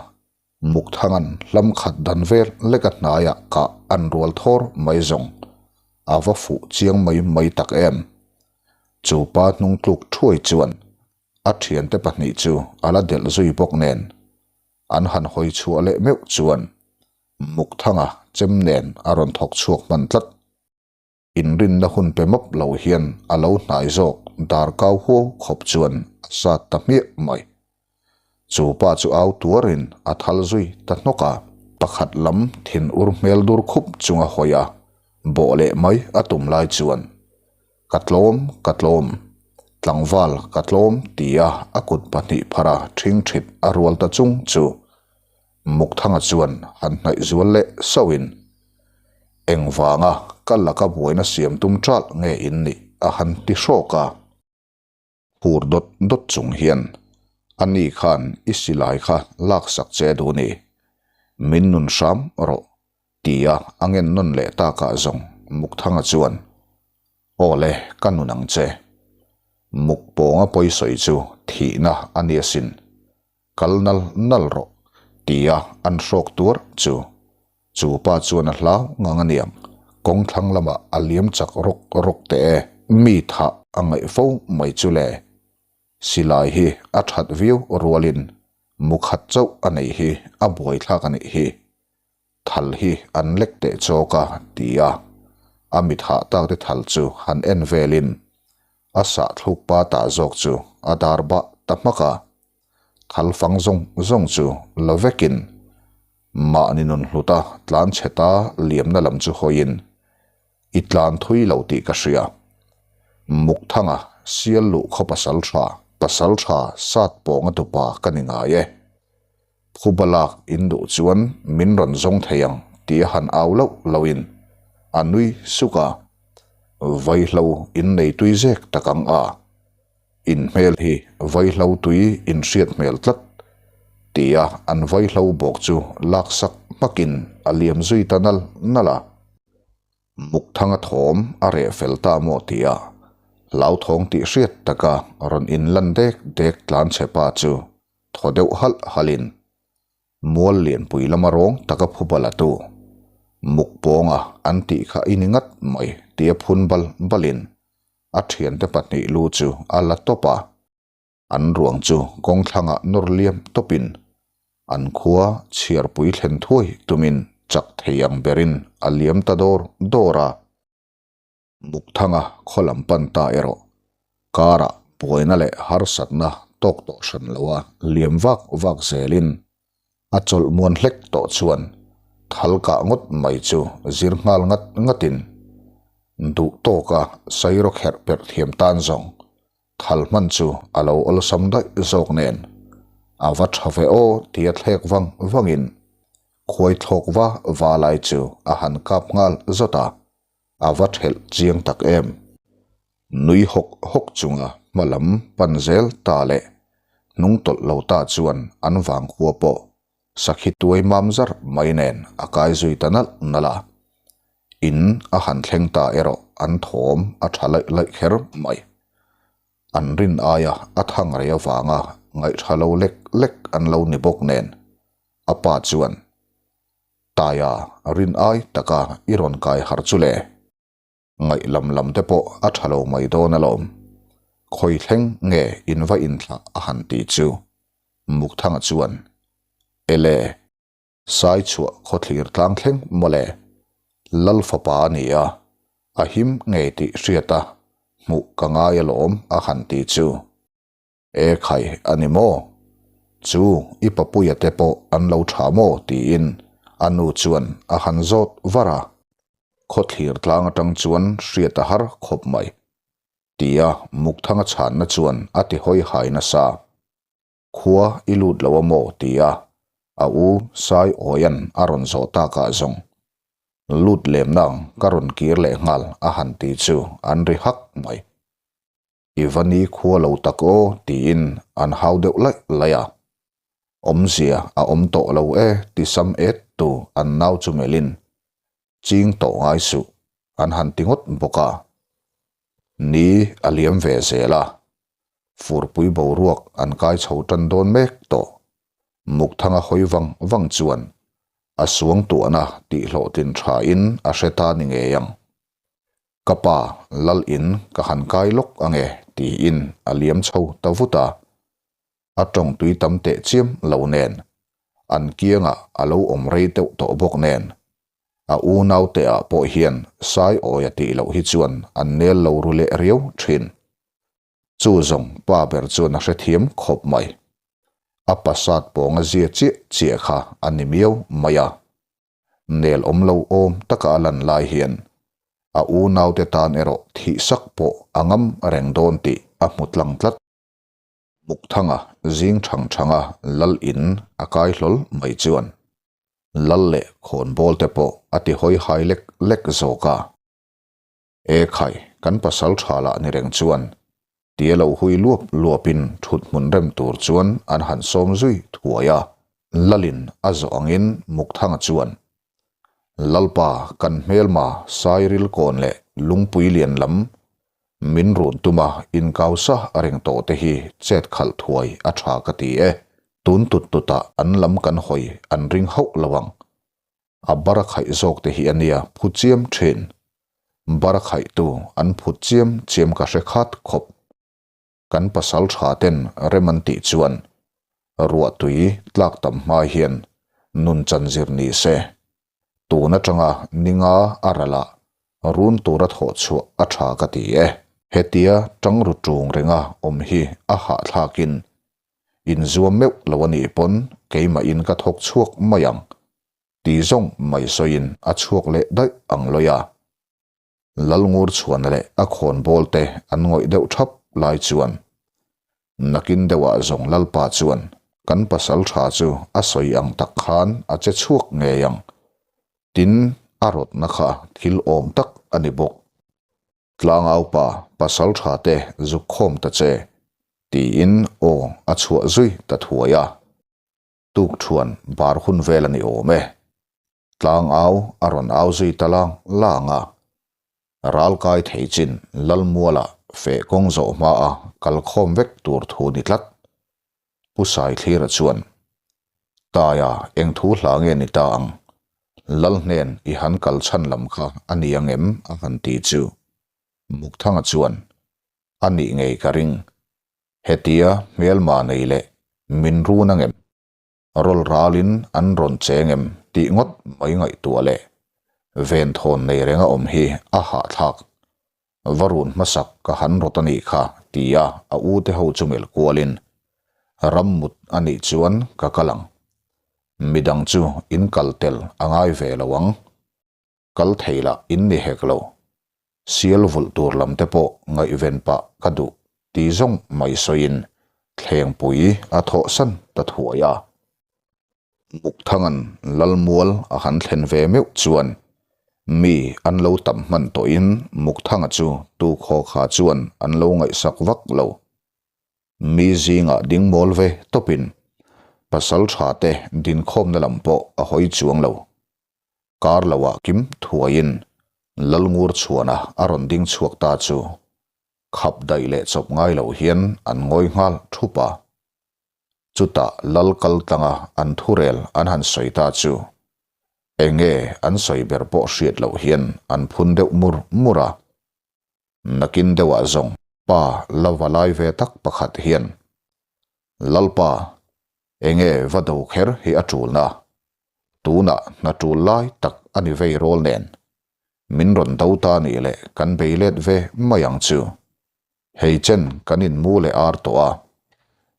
Mukthangan hlam khat dan vel lek a hnaiah kah an rual thawr mai zawng a va fuh chiang mai mai tak em. Chu pa hnung tluk thuai chuan a thiante pahnih chu a la delh zui bawk nen An han hawi chhuah leh meuh chuan Mukthanga chem nen a rawn thawk chhuak hman tlat. Inrinna hun pe mawp lo hian a lo hnai zawk dar kau huau khawp chuan a sat ta hmiah mai. Chu pa chu au tuarin a thal zui ta hnawk a, pakhat lam thin ur hmel dur khup chunga hawi a bawh leh mai a tum lai chuan Ka tlawm, ka tlawm. Tlangval, ka tlawm, tia a kut pahnih phara ṭhingṭhit a rual ta chung chu Mukthanga chuan han hnaih zual leh sauhin, Engvanga ka laka buaina siam tum ṭalh nge in nih? a han ti hrawk a. Phur dawt dawt chung hian, Ani khan i silai kha laksak che duh ni. Min nun hram rawh, tia a ngen nawn leh takah zawng Mukthanga chuan, Aw le, ka nun ang che. Muk pawnga pawisawi chu thihna a ni asin. Kal nal nal rawh, tia an hrawk tuar chu. Chu pa chuan a hlau ngang a niang, kawng thlang lamah a liam chak rawk rawk teh e. Mi thah a ngaih fo mai chu le. Silai hi a that viau rualin mukhat chauh a neih hi a buaithlak a nih hi. Thal hi an lek teh chawk a, ti a. A mit hah tak te thal chu han en velin a sah thluk pa ta zawk chu a dar bah ta hmak a. Thal fang zawng zawng chu la vekin mahni nun hluta tlan chhe ta liamna lam chu hawiin i tlan thui lo tih ka hria. Mukthanga sial luh khaw pasal tha, pasal tha sat pawnga tupa ka ni ngai e. Phuba lak in duh chuan min rawn zawng thei ang tih a han au loh lohin a nui suk a, Vaihlo in nei tui zek tak ang a, in hmel hi vaihlo tui in hriat hmel tlat tia an vaihlo bawk chu lak sak hmakin a liam zui ta nal nal a. Mukthanga thawm a reh fel ta maw tia hlauthawng tih hriat taka rawn inlan dek dek tlan chhe pa chu thaw deuh halh halhin mual lianpui lama rawng taka phu bal a tu. Muk pawnga an tih kha i ni ngat mai tia phun bal balin a thiante pahnih lu chu a la tawp a. An ruang chu kawng thlangah nawr liam tawpin an khua chhiarpui thlen thuai tumin chak thei ang berin a liam ta dawr dawr a. Mukthanga khaw lam pan ta erawh karah buaina leh harsatna tawk tawh hran loa liam vak vak zelin a chawlh muan hlek tawh chuan thal kah ngawt mai chu zir nghal ngat ngatin duh tawka sairaw kherh perh thiam tan zawng thal hman chu a lo awlsam daih zawk nen a va tha ve aw tia thlek vang vangin khuai thlawk va va lai chu a han kap nghal zawt a. A va thelh chiang tak em? Nui hawk hawk chunga hma lam pan zel ta leh hnung tawlh lo ta chuan an vang khua pawh sakhi tuai mam zar mai nen a kai zui ta nalh nalh a. In a han thleng ta erawh an thawm a tha laih laih kher mai. An rin aia a thang rei avanga ngaihṭha lo lek lek an lo ni bawk nen a pa chuan Taia rin ai taka i rawn kai harh chu le. Ngaih lam lam te pawh a tha lo mai dawn alawm. Khawi thleng nge in va inthlah a han ti chu Mukthanga chuan, Ele, sai chhuah khawthlir tlang thleng mawle. Lal fapa a ni a, a him ngei tih hriat a hmuh ka ngai alawm a han ti chu. E khai a ni maw? Chu i papuia te pawh an lo tha maw? tiin a nu chuan a han zawt var a. Khawthlir tlang atang chuan hriat a har khawp mai. Tia Mukthanga chhanna chuan a ti hawi hai nasa. Khua i lut lo a maw? tia a u Saiawia'n a rawn zawh takah zawng lut lem nang ka rawn kir leh nghal a han ti chu an ri hak mai. I va ni khua lo tak aw tiin an hau deuh laih laih a. Awmzia a awm tawh lo e ti sam et tu an nau chu melhin ching tawh ngai suh an han ti ngawt bawk a. Ni a liam ve zel a, furpui boruak an kai chho tan dawn mek tawh. Mukthanga hawi vang vang chuan a suangtuahna tihhlawhtlin thain a hre ta ni ngei ang. Ka pa, lal in ka han kai lawk ange tiin a liam chho ta vut a. A tawng tui tam teh chiam lo nen, an kiangah a lo awm rei deuh tawh bawk nen, a unaute ah pawh hian sai awi a tih loh hi chuan an nel lo ru leh riau thin. Chu zawng pa ber chuan a hrethiam khawp mai. A pasat pawnga zia chiah chiah kha a ni miau mai a. Nel awm lo awm taka a lan lai hian a unaute tan erawh thih sak pawh a ngam reng dawn tih a hmu tlang tlat. Mukthanga zing thang thanga lal in a kai hlawl mai chuan lal leh khawnbawl te pawh a ti hawi hai lek lek zawk a. E khai, kan pasal tha lah ni reng chuan tia lo hui luap luapin thut hmun rem tur chuan an han sawm zui thuai a. Lalin a zawh angin Mukthanga chuan, Lalpa, kan hmelma Sairil kawn leh Lungpui lian lam min run tuma inkausa a reng tawh te hi chet khalh thuai a tha ka ti e. Tun tut tutah an lam kan hawi an ring hauh lo ang. A bara khaih zawk te hi a nia phu chiam thin. Bara khaihtu an phut chiam chiam ka hre khat khawp. Kan pasal tha ten rem an tih chuan ruah tui tlak tam hma hian nun chan zir ni se. Tun atanga ninga a ral ah. Run tura thawh chhuah a tha ka ti e. Hetia tang ru tung renga awm hi a hahthlakin inzuam meuh lo a nih pawn keimahin ka thawk chhuak mai ang ti zawng mai sawiin a chhuak leh daih ang lawi a. Lalngur chhuan leh a khawnbawl te an ngawih deuh thap lai chuan nakin deuhah zawng Lalpa chuan kan pasal tha chu a sawi ang tak khan a che chhuak ngei ang tin a rawtna kha thil awm tak a ni bawk. Tlangaupa pasal tha te zuk khawm ta che tiin aw a chhuah zui ta thuai a. Tuk thuan bar hun vel a ni awm e. Tlang au a rawn au zui ta lang lang a. Ral kai thei chin Lalmuala feh kawng zawh hma a kal khawm vek tur thu ni tlat. Pu Saithlira chuan, Taia eng thu hla nge ni ta ang? Lal hnen i han kal chhan lam kha a ni ang em? a han ti chu. Mukthanga chuan, A nih ngei ka ring. Hetia hmelma nei leh min run ang em? Rawl ralin an rawn cheng em tih ngawt mai ngaihtuah leh venthawn nei renga awm hi a hahthlak. Va run hmasak ka han rawt a nih kha tia a u te ho chu melh kualin ram mut a nih chuan ka kal ang. Midang chu in kal tel a ngai ve lo ang. Kal thei lah in ni hek lo. Sial vulh tur lam te pawh ngaihven pah ka duh ti zawng mai sawiin thlengpui a thawhsan ta thuai a. Mukthangan Lalmual a han thlen ve meuh chuan mi an lo tam hman tawhin Mukthanga chu tu khaw kha chuan an lo ngaihsak vak lo. Mi zingah ding mawl ve tawpin pasal tha te dinkhawmna lam pawh a hawi chuang lo. Kar loah kim thuaiin Lalngur chhuana a rawn ding chhuak ta chu khap daih leh chawp ngai lo hian an ngawi nghal thup a. Chutah Lal kal tlanga an thurel an han sawi ta chu enge an sawi ber pawh hriat loh hian an phun deuh mur mur a. Nakin deuhah zawng pa la va lai ve tak pakhat hian Lalpa enge va do kher hi a tulna Tunah hna tul lai tak a ni vei rawl nen. Min rawn do ta nih leh kan bei let ve mai ang chu. Hei chen kan in mu leh ar tawh a.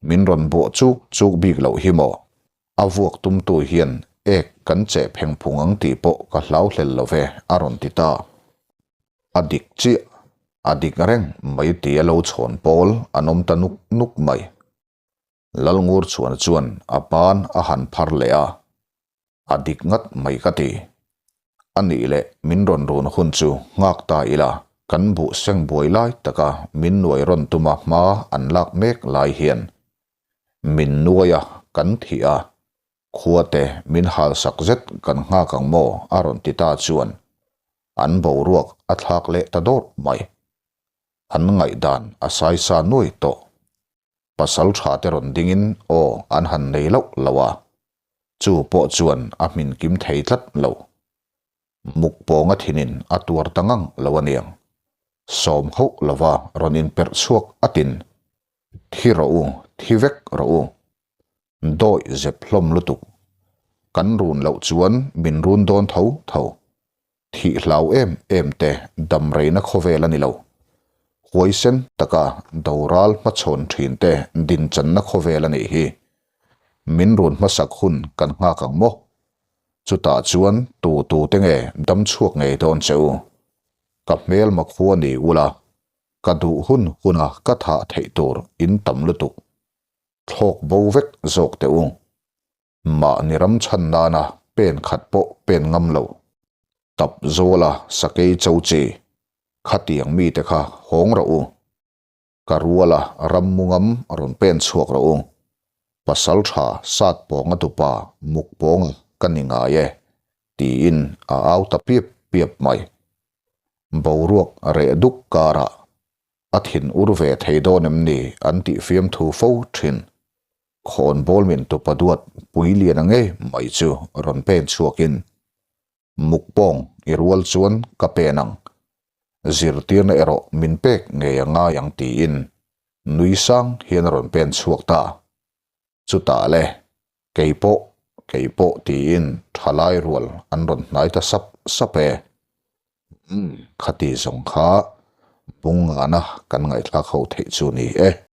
Min rawn bawh chuk chuk bik loh hi maw? A vuak tumtu hian ek kan cheh pheng phung ang tih pawh ka hlau hlel lo ve a rawn ti ta. A dik chiah. A dik reng mai tia lo chhawn pawl an awm ta nuk nuk mai. Lalngur chuan chuan a ban a han phar leh a, a dik ngat mai ka ti. A nih leh min rawn run hun chu nghak ta ila, kan buh seng buai lai taka min nuai rawn tuma hma an lak mek lai hian min nuai a, kan thih a, khua te min halsak zet kan nghak ang maw a rawn ti ta chuan an boruak a thlak leh ta dawrh mai. An ngaihdan a saisa nuai tawh. Pasal tha te rawn dingin aw an han nei loh lo a, chu pawh chuan a hmin kim thei tlat lo. Muk pawnga thinin a tuar ta ngang lo aniang. Sawm hauh lova rawn inperh chhuak atin, Thi rawh u, thi vek rawh u. Dawih zep hlawm lutuk. Kan run loh chuan min run dawn tho tho. Thih hlau em em te dam reina khawvel a ni lo. Huaisen taka doral hmachhawn thin te dinchanna khawvel a nih hi. Min run hmasak hun kan nghak ang maw? Chutah chuan tu tu te nge dam chhuak ngei dawn che u? Ka hmelma khua ni ula, ka duh hun huna ka thah theih tur in tam lutuk. Thlawk bo vek zawk teh u. Mahni ram chhan nana pen khat pawh pen ngam lo. Tap zawla sakei cho chi, khatiang mite kha hawng rawh u. Ka ruala ram mu ngam rawn pen chhuak rawh u. Pasal tha sat pawnga tupa muk pawnga ka ni ngai e, tiin a au ta piap piap mai. Boruak reh duk karah a thin ur ve thei dawn em ni an tih fiamthu fo thin. Khawn bawl min tupa duat pui lian a ngei mai chu rawn pen chhuakin mukpawng i rual chuan ka pen ang, zirtirna erawh min pek ngei a ngai ang tiin nui sang hian a rawn pen chhuak ta. Chutah le, kei pawh, kei pawh tiin thalai rual an rawn hnai ta sap sap e. Umm, khati zawng kha Bungngana kan ngaihthlak ho theih chu ni e.